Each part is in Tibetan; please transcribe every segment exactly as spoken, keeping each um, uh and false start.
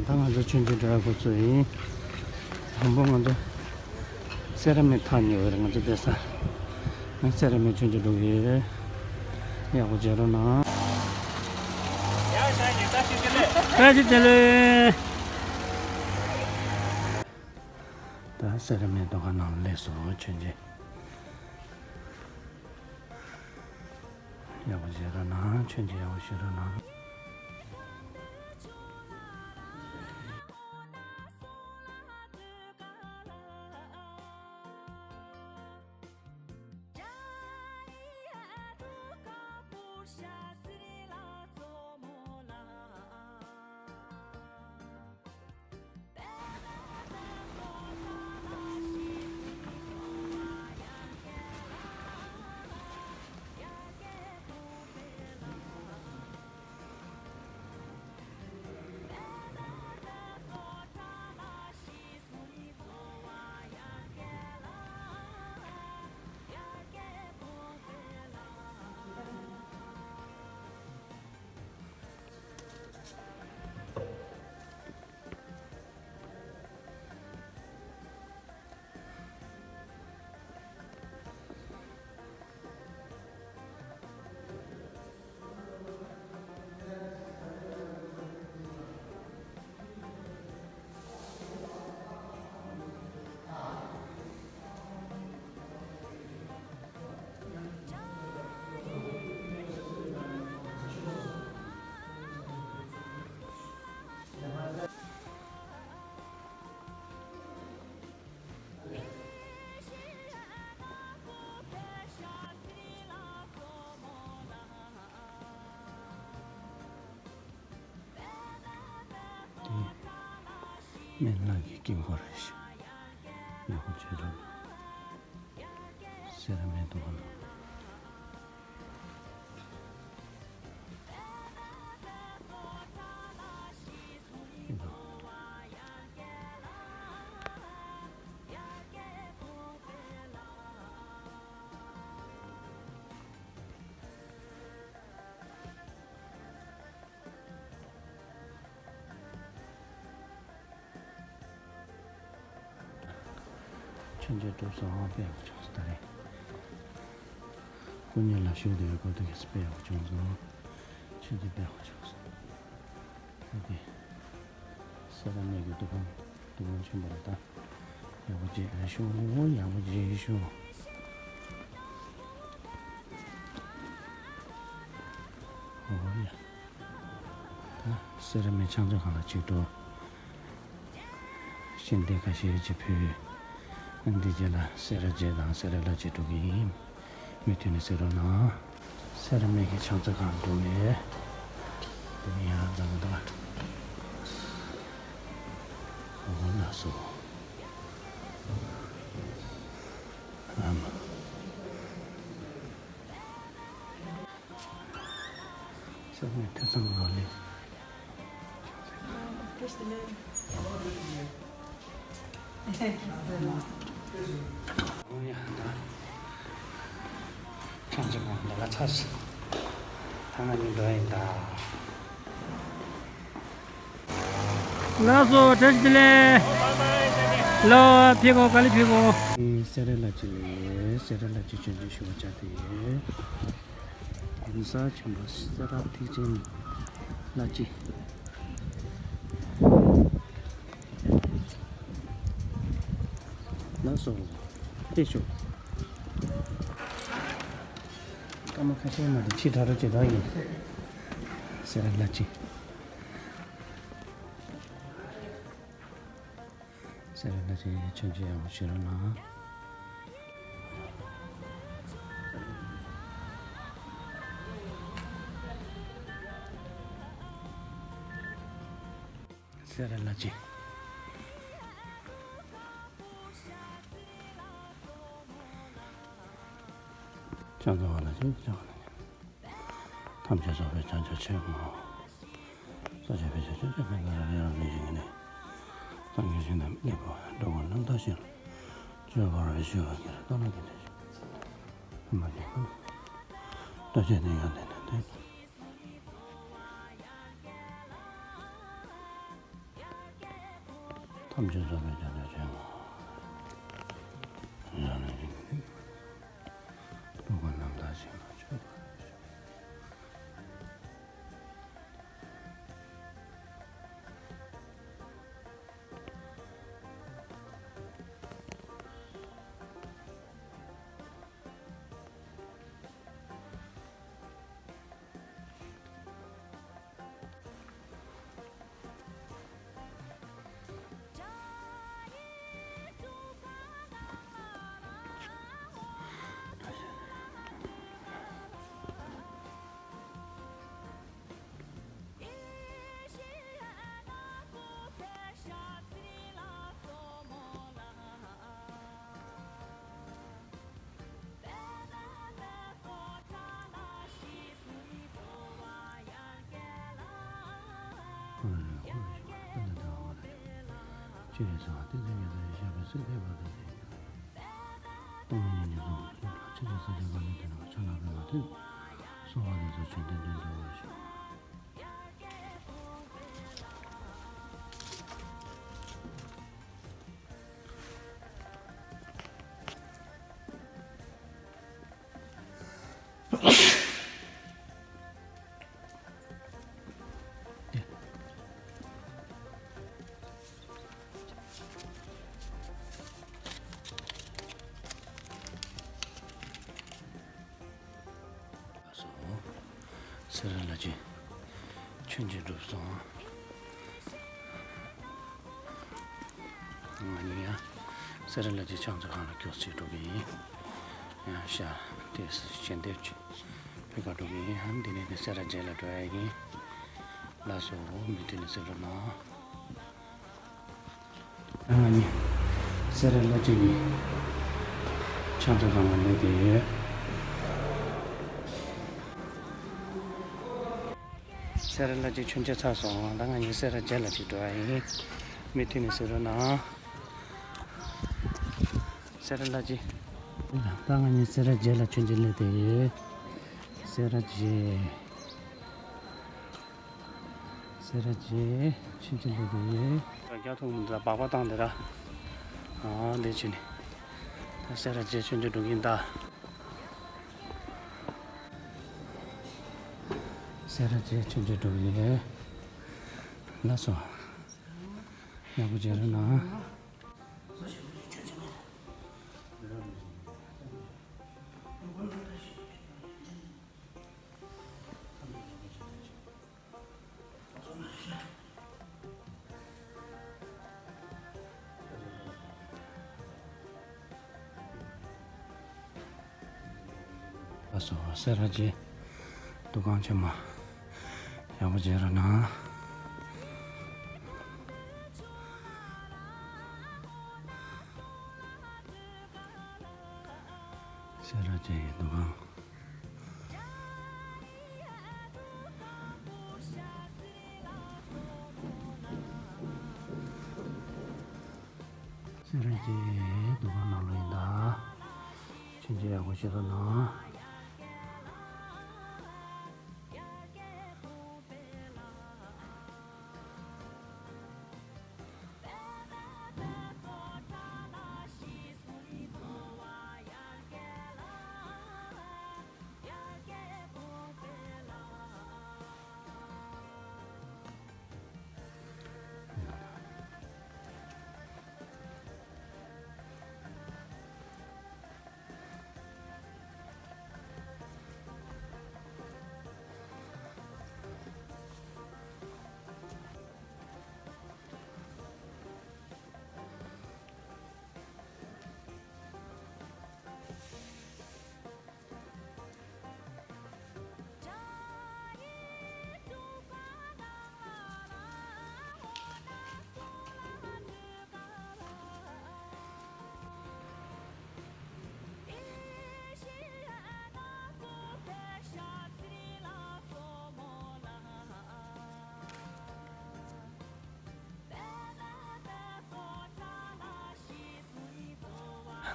ད་ང་ཚོ་མཆོད་མཇལ་འགྲོ་ཡག་འགོ་ཚུགས་ཡིན། དང་པོ་ང་ཚོ་སེ་ར་མི་ཐག་ཉེ་བ་རེད། ང་ཚོ་བསྡད་ས། ང་སེ་ར་མི་མཆོད་མཇལ་འགྲོ་གི་ཡོད། ཡག་པོ་མཇལ་རོགས་གནང་། བཀྲ་ཤིས་བདེ་ལེགས། ད་སེ་ར་མི་འདུ་ཁང་ནང་སླེབས་སོང་། མཆོད་མཇལ་ཡག་པོ་མཇལ་རོགས་གནང་། མཆོད་མཇལ་ཡག་པོ་ཞུ་རོགས་གནང་། དེ་སྨན་བླ་གི་དཀྱིལ་འཁོར་རེད་ཤག་ཡག་པོ་བྱས་འདུག་སེ་ར་སྨན་ཐོག་ནང་། མཆོད་མཇལ་གྲུབ་སོང་། དཔེ་ཡག་པོ་བྱུང་སོང་། ད་རེས་སྐུ་ཉིད་ལ་བཞུགས་བསྡད་པའི་སྐབས་དུས་ཀྱི་དཔེ་ཡག་པོ་བྱུང་སོང་། མཆོད་མཇལ་དཔེ་ཡག་པོ་བྱུང་སོང་། ཨ་ཏི། སེ་ར་སྨད་ཀྱི་འདུ་ཁང་། འདུ་ཁང་ཆེན་པོ་རེད་ད། ཡག་པོ་བྱས་ཤོག་ཡག་པོ་བྱས་ཤོག་འོ་ཡ། ད་སེ་ར་སྨད་ཕྱག་མཛོད་ཁང་ལ་ཅིག་འགྲོ། ཤིང་རྟ་ཁ་ཤས་ཅིག་ཕུལ། འདི་རྗེས་ལ་སེ་ར་བྱེས་དང་སེ་ར་ལྷ་བྱེས་འགྲོ་གི་ཡིན། མུ་མཐུད་ནས་གཟིགས་རོགས་གནང་། སེ་ར་སྨད་ཀྱི་ཕྱག་མཛོད་ཁང་འགྲོ་བས། དེ་ནས་ཡང་འཛམ་བུ་གླིང་། འོ་ལགས་སོ། ཨ་མ། སེ་ར་སྨད་ཐོས་བསམ་སྒང་ལ། ཕྱག་མཛོད་ཁང་འདི་ལ་ཚར་སོང་། ད་ང་གཉིས་འགྲོ་ཡིན་ད། ལགས་སོ། བཀྲ་ཤིས་བདེ་ལེགས། ལོ་ཕི་གོ་ག་ལི་ཕི་གོ། སེ་ར་ལྷ་བྱེས་ལས། སེ་ར་ལྷ་བྱེས་མཆོད་མཇལ་ཞུ་བར་བཅར་ཏེ་ཡོད། གདན་ས་ཆེན་པོ་སེ་ར་ཐེག་ཆེན་ལྷ་བྱེས། ལགས་སོ། ལྟོས་ཤོག་སྐར་མ་ཁ་ཤས་མ་གཏོགས་ཕྱི་དྲགས་རོགས་བྱེད་དོ་ཡིན། སེ་ར་ལྷ་བྱེས། སེ་ར་ལྷ་བྱེས་མཆོད་མཇལ་ཡག་པོ་ཞུ་རོགས་གནང་། སེ་ར་ལྷ་བྱེས། ཕྱག་འཚལ་བ་ལ་ཕྱག་འཚལ་བ་ལ། ཐམས་ཅད་རྫོགས་པའི་བྱང་ཆུབ་ཕྱིར་བསྔོ། ས་སྐྱ་པཎ་ཆེན་ཆོས་རྗེ་ཕན་བདེ་རབ་གནས་ཀྱི་ཞིང་ནས། སངས་རྒྱས་ཞིང་དུ་མི་འདོད་པ་འགྲོ་ཀུན་རྣམ་དག་ཕྱིར། སྤྱོད་པར་བྱ་བའི་ཕྱིར་སྟོབས་ལྡན་ཏིང་ངེ་འཛིན། ཐམས་ཅད་མཁྱེན་པ་ལྟ་བྱེད་དེ་ཡང་དེ་ནི་དེ། ཐམས་ཅད་རྫོགས་པའི་བྱང་ཆུབ་ཆེན་པོ། ཡང་ན་ཡིན། སྤྲུལ་པ་རྣམ་དག་ཞིག་ལ་མཆོད་པ། སོ། སེ་ར་ལྷ་རྗེ་མཆོད་མཇལ་གྲུབ་སོང་། ང་གཉིས་ཡང་སེ་ར་ལྷ་རྗེ་ཕྱག་མཛོད་ཁང་ལ་མགྱོགས་ཚད་འགྲོ་གི་ཡིན། ཡང་ཤར་དེ་ཞལ་འདེབས་ཀྱི་ཕེབས་ཀ་འགྲོ་གི་ཡིན། འདི་ནས་ནི་སེ་ར་རྗེ་ལ་འགྲོ་ཡ་ཡིན། ལགས་སོ། མུ་མཐུད་ནས་གཟིགས་རོགས་གནང་། ང་གཉིས་སེ་ར་ལྷ་རྗེ་གི་ཕྱག་མཛོད་ཁང་ལ་སླེབས་བསྡད་ཡོད། སེ་ར་ལྷ་རྗེ་མཆོད་མཇལ་ཚར་སོང་། ད་ང་གཉིས་སེ་ར་རྗེ་ལ་ཅིག་འགྲོ་ཡ་ཡིན། མུ་མཐུད་ནས་གཟིགས་རོགས་གནང་། སེ་ར་ལྷ་རྗེ། ད་ང་གཉིས་སེ་ར་རྗེ་ལ་མཆོད་མཇལ་སླེབས་བསྡད་ཡོད། སེ་ར་རྗེ། སེ་ར་རྗེ་མཆོད་མཇལ་སླེབས་བསྡད་ཡོད། རྒྱ་ཐུང་མི་འདུག་ད་སྦག་སྦག་བཏང་དེ་ར། ཨ་འདི་བྱས་ནས། ད་སེ་ར་རྗེ་མཆོད་མཇལ་འགྲོ་གིན་ད། སེ་ར་རྗེ་མཆོད་མཇལ་འགྲོ་གིན། ལགས་སོ། ཡག་པོ་མཇལ་རོགས་གནང་། ལགས་སོ། སེ་ར་རྗེ་འདུ་ཁང་ཆེན་མོ་ཡག་པོ་མཇལ་རོགས་གནང་། སེ་ར་རྗེ་ཡི་འདུ་ཁང་། སེ་ར་རྗེ་འདུ་ཁང་ནང་ལ་ཡིན་ད། མཆོད་མཇལ་ཡག་པོ་བྱེད་རོགས་གནང་།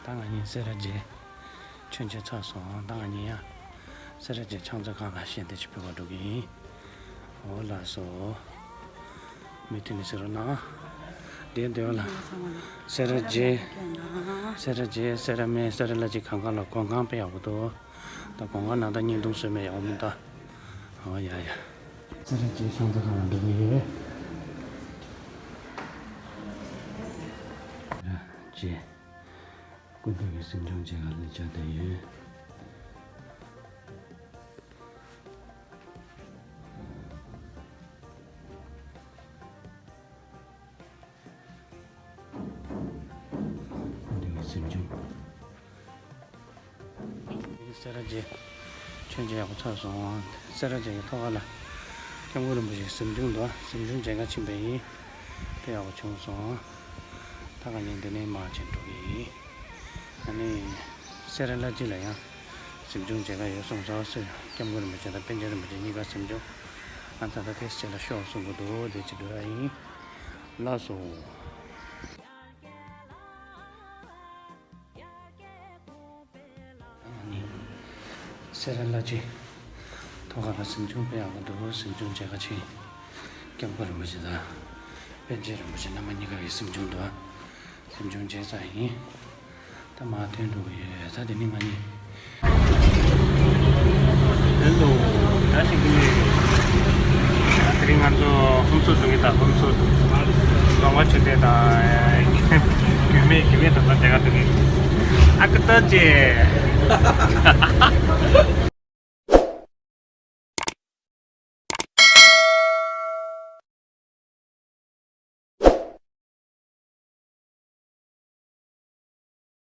ད་ང་གཉིས་སེ་ར་རྗེ་མཆོད་མཇལ་ཚར་སོང་། ད་ང་གཉིས་ཡང་སེ་ར་རྗེ་ཕྱག་མཛོད་ཁང་ལ་ཞལ་འདེབས་ཅིག་ཕུལ་བར་འགྲོ་གི་ཡིན། འོ་ལགས་སོ། མུ་མཐུད་ནས་གཟིགས་རོགས་གནང་། དེ་འདོད་ལ། སེ་ར་བྱེས། སེ་ར་བྱེས་སེ་ར་སྨད་སེ་ར་བླ་སྤྱི་གང་ག་ལ་གོང་ཁང་དཔེ་ཡག་པོ་འདུག་ད་གོང་ཁང་ནང་ད་བརྙན་ཐུང་བཟོས་མེད་ཡག་པོ་མི་འདུག་ཨོ་ཡ་ཡ། སེ་ར་བྱེས་ཤང་ཚ་ཁང་ལ་འགྲོ་གི་ཡོད། སེ་ར་བྱེས། སྐུ་མདུན་གྱི་གཟིམ་ཆུང་མཇལ་ཁ་ལ་བཅར་བསྡད་ཡོད། འདི་གཟིམ་ཆུང་། སེ་ར་བྱེས། མཆོད་མཇལ་ཡག་པོ་ཚར་སོང་། སེ་ར་བྱེས་ཀྱི་ཐོག་ཁ་ལ། སྐྱབས་མགོན་རིན་པོ་ཆེའི་གཟིམ་ཆུང་འདུག་གཟིམ་ཆུང་མཇལ་ཁ་ཕྱིན་པ་ཡིན། དཔེ་ཡག་པོ་བྱུང་སོང་། ད་ག་ཉིན་འདི་ནས་མར་ཕྱིན་འགྲོ་གི་ཡིན། ཨ་ནི། སེ་ར་བླ་སྤྱི་ལ་ཡང་། གཟིམ་ཆུང་མཇལ་ཁ་ཡོད་གསུངས་སོང་ཟེར། སྐྱབས་མགོན་རིན་པོ་ཆེ་དང་པཎ་ཆེན་རིན་པོ་ཆེ་གཉིས་ཀ་གཟིམ་ཆུང་། ཨ་ད་ལྟ་དེ་ཕྱི་ལ་ཤོག་གསུང་གི་འདུག་དེ་ཅི་འདྲ་ཡིན། ལགས་སོ། ཨ་ནི། སེ་ར་བླ་སྤྱི། ཐོག་ཁ་ལ་གཟིམ་ཆུང་དཔེ་ཡག་པོ་འདུག་གཟིམ་ཆུང་མཇལ་ཁ་ཕྱིན། སྐྱབས་མགོན་རིན་པོ་ཆེ་དང་། པཎ་ཆེན་རིན་པོ་ཆེ་རྣམ་པ་གཉིས་ཀ་གི་གཟིམ་ཆུང་འདུག་གཟིམ་ཆུང་མཇལ་ཚར་ཡིན། ད་མར་ཐོན་འགྲོ་གི་ཡོད། ད་དེ་ནི་ང་གཉིས། ཧེ་ལོ། ད་ཞིག་གི། ད་དེ་རིང་ང་ཚོ་ཧུན་སུར་འགྲོ་གི། ད་ཧུན་སུར། རྫོང་དཔོན་ཆོས་སྒྲོན་དང་། རྒྱུད་སྨད། རྒྱུད་སྨད་དང་ད་དེ་ག་འགྲོ་གི། ཨ་ཀི་ཏོ་ཅེ།